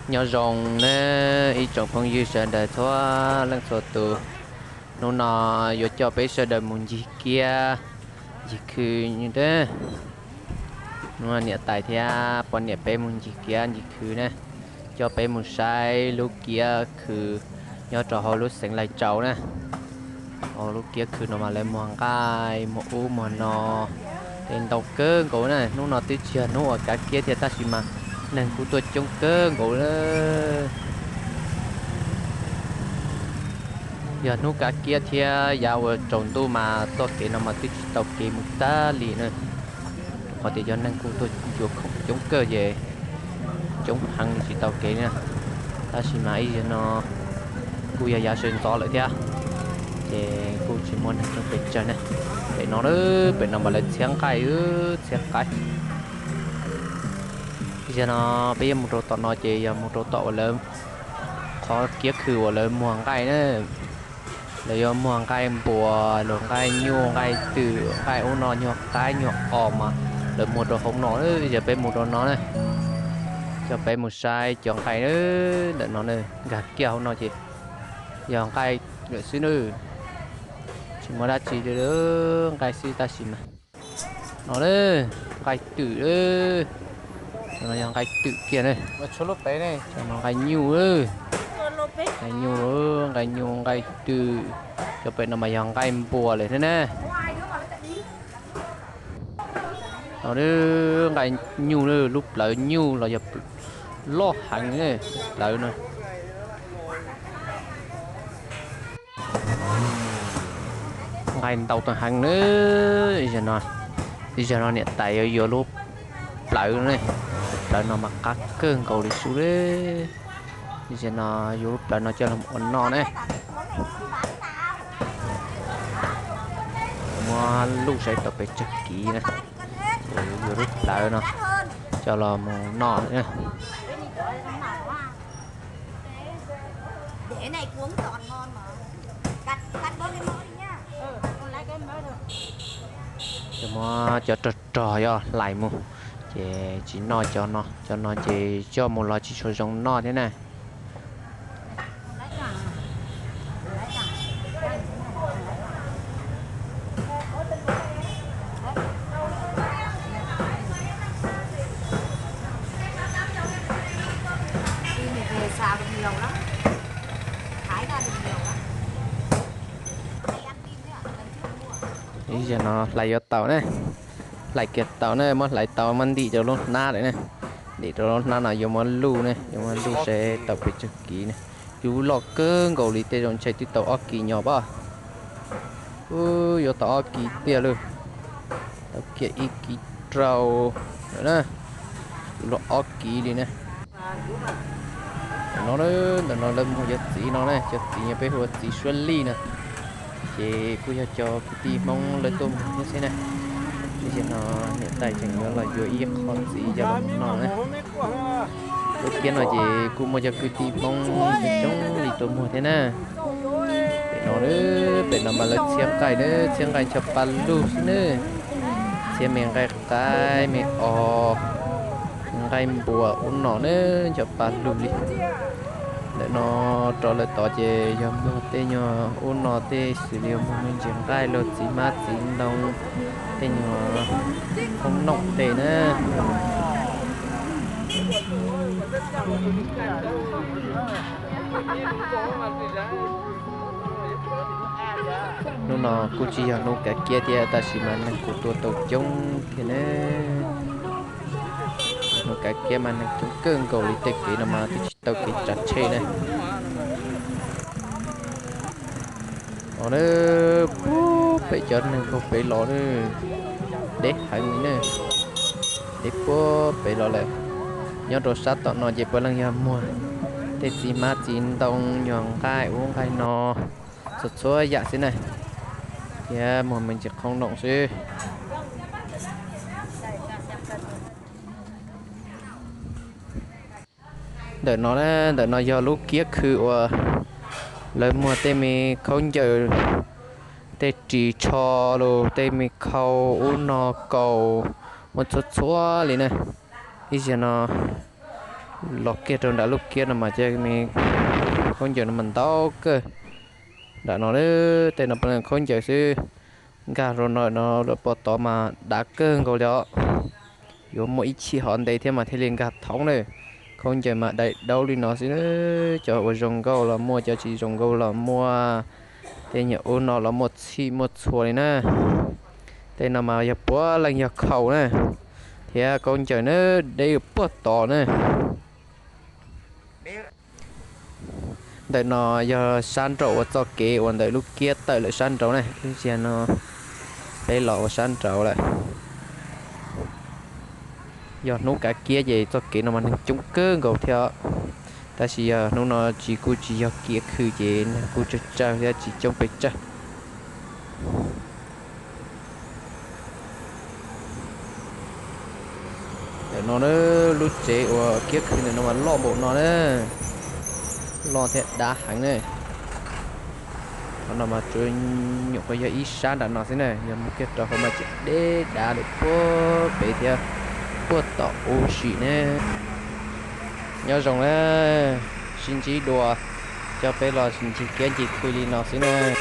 Nyob zoo nawb ib tsoom phooj ywg sawv daws txhua leej txhua tus. Hnub no yuav coj peb sawv daws mus ncig kiab ncig khw. Hnub no niam tais thiab poj niam peb mus ncig kiab ncig khw na, coj peb mus saib lub kiab khw nyob rau hauv lub xeev Laij Tsau na. Hauv lub kiab khw no mas lawv muag nqaij muag ub muag no, es ntau kawg nkaus na. Hnub no twb tsis yog hnub uas kav kiab thiab tab sis mas neeg kuj tuaj coob kawg nkaus. Yog hnub kav kiab thiab yav uas tsaus ntuj mas txoj kev no mas twb tsis tau kev mus tag li na. Qhov tias cov neeg kuj tuaj ncua khoom coob kawg ces coob heev li tsis tau kev li na. Tab sis mas ib zaug no kuj yog yav sawv ntxov lawm thiab, ces kuj tsis muaj neeg coob pes tsawg ne. Pem no, pem no mas lawv txhiab nqaij, txhiab nqaij. Ib zaug no peb yuav mus rau tom no ces yog mus rau tom uas lawv, qhov kiab khw uas lawv muag nqaij na. Lawv yuav muag nqaij npuas, luag nqaij nyuj, nqaij twm, nqaij ub no, nyuag qaib nyuag os mas lawv muag rau hauv no. Ib zaug peb mus rau no na, coj peb mus saib cov nqaij ntawm no na. Nkag kiag hauv no ces yog nqaij lawm xwb na, tsis muaj dab tsi li, nqaij xwb tab sis mas no na, nqaij twm, no yog nqaij twm kiag na, no nqaij nyuj, nqaij nyuj, nqaij nyuj nqaij twm. Cov pem no mas yog nqaij npuas lawm thiab na. No nqaij nyuj, lub plawv nyuj los yog loj heev ne, plawv no. Nqaij ntau tau heev na. Ib zaug no niam tais yuav yuav lub plawv ne, plawv no mas qab kawg nkaus li xwb le. Ib zaug no yuav lub plawv no coj los ua noj ne. Muab luj saib tau pes tsawg kiv na. Yuav lub plawv no coj los mus noj. Muab cov rog rog yog hlais mus, ces tsis noj cov no, cov no ces coj mus los tsis tshua zoo noj thiab na. Ib zaug no hlais yuav tau na, hlais kiag tau na, muab hlais tau muab ntim rau lub hnab lawm na. Ntim rau lub hnab no yuav muab luj ne, yuav muab luj saib tau pes tsawg kiv ne. Yus loj kawg nkaus li tej zaum ntshe twb tau ob kiv nyob pab. Ub, yuav tau ob kiv tiag lauj. Tau kiag ib kiv rau lawm na. Yus loj ob kiv li na. Ntawm no, ntawm no lawv muag cov txiv no ne, cov txiv no peb hu ua txiv suab lij no. Ces kuj yog cov kwv tij Hmoob lawv tuaj muag thiab xwb na. Ib zaug no niam tais tseem yuav los yuav ib qho txiv coj los noj na. Lub kiab no ces kuj muaj cov kwv tij Hmoob coob li tuaj muag thiab na. Pem no, pem no mas lawv txhiab nqaij na, txhiab nqaij ncho pa lug xwb na. Txhiab me nqaij qaib me os, nqaij npuas ub no na, ncho pa lug li. Ntawm no rov lawm tod ces yog muag tej nyuag ub no tej xws li muag me ntsis nqaij los txiv hmab txiv ntoo, tej nyuag qoob noom tej na. Hnub no kuj tsis yog hnub kav kiab thiab tab sis mas neeg kuj tuaj tau coob thiab na. Hnub kav kiab mas neeg coob kawg nkaus li, tej kev no mas twb tsis tau kev tsav tsheb na. Os, pem cov neeg puag pem los, deb heev li na, deb puag pem los lawm. Nyob rau sab tom no ces puav leej yog muag tej txiv hmab txiv ntoo, nyuag nqaij ub nqaij no, txhua txhua yam xwb na, thiab muag me ntsis qoob noom xwb. Ntawm no, ntawm no yog lub kiab khw uas lawv muag tej me khaub ncaws, tej ris tsho los tej me khau ub no kaus, muaj txhua txhua li na. Ib zaug no Los kiag rau nram lub kiab no mas cov me khaub ncaws no mas ntau kawg. Nram no tej no puav leej khaub ncaws xwb. Nkag rau no no lawm pog tod mas dav kawg nkaus li os. Yuav muaj ib chim hov ntev thiab mas thiaj li nkag thoob na. Khaub ncaws mas daim daub li no xwb na. Cov uas zoo nkauj los muaj, cov tsis zoo nkauj los muaj. Tej nyuam ub no los muaj txhij muaj txhua li na. Tej no mas yog puav leej yog khaus na, thiab khaub ncaws na, deb puag tod na. Ntawm no yog sab nraum uas txoj kev uas ntawm lub kiab tawm lawm sab nraud na, ib ntsis no peb los ua sab nraud lawm. Yog hnub kav kiab ces txoj kev no mas neeg coob kawg nkaus thiab, tab sis yog hnub no tsis, kuj tsis yog kiab khw ces neeg kuj tsawg tsawg thiab tsis coob pes tsawg. Ntawm no na, lub tsev uas kiab khw ntawm no mas loj npaum no na, loj thiab dav heev na. Qhov no mas tsuas nyuam qhuav yog ib sab nram no xwb na, yog mus kiag rau hauv mas tseem deb dav lawm puag pem thiab puag tom ub sim ne. Nyob zoo na, sib ntsib dua, coj peb los ncig kiab ncig khw li no xwb na.